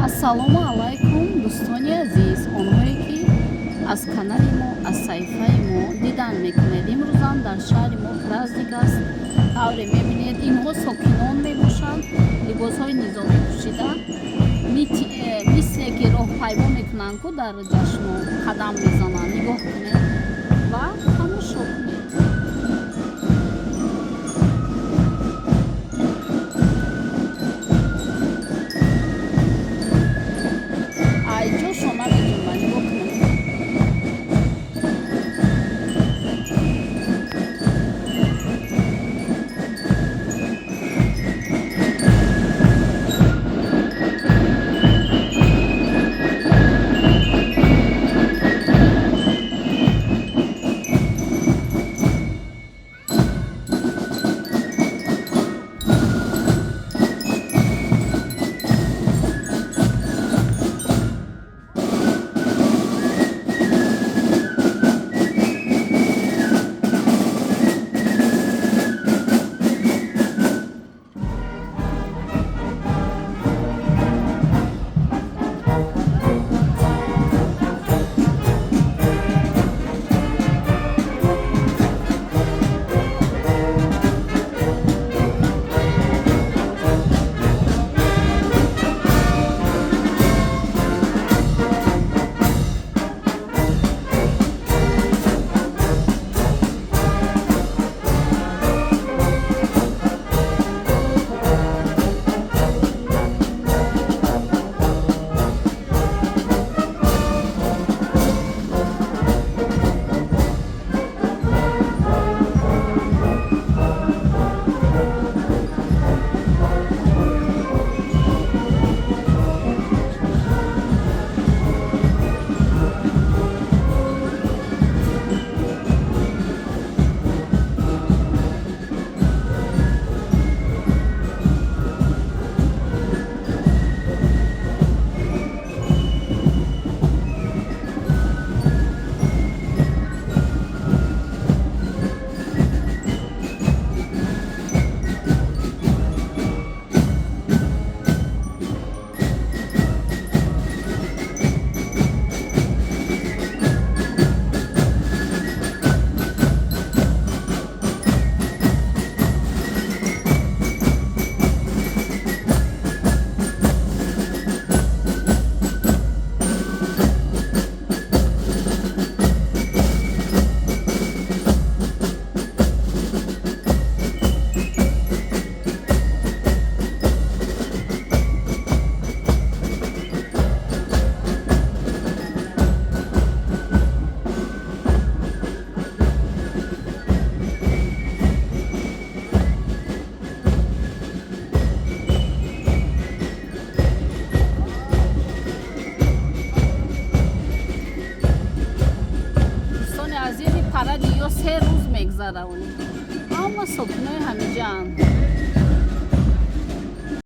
Ассалому алайкум, дӯстони азиз, онҳое ки аз канали мо, аз саҳифаи мо дидан мекунед. Имрӯзам дар шаҳри мо праздник аст. Тавре мебинед, инҳо сокинон мебошанд, либосҳои низомӣ пӯшида, мисле ки роҳпаймо мекунанд ку дар ҷашну қадам мезананд. Нигоҳ кунед ва тамошо кунед. Ай ҷошон намеҷунбанд, нигоҳ кунед. Дӯстони азизи, паради ё 3 рӯз мегзаравонем. Ҳама сокинои ҳамиҷаанд.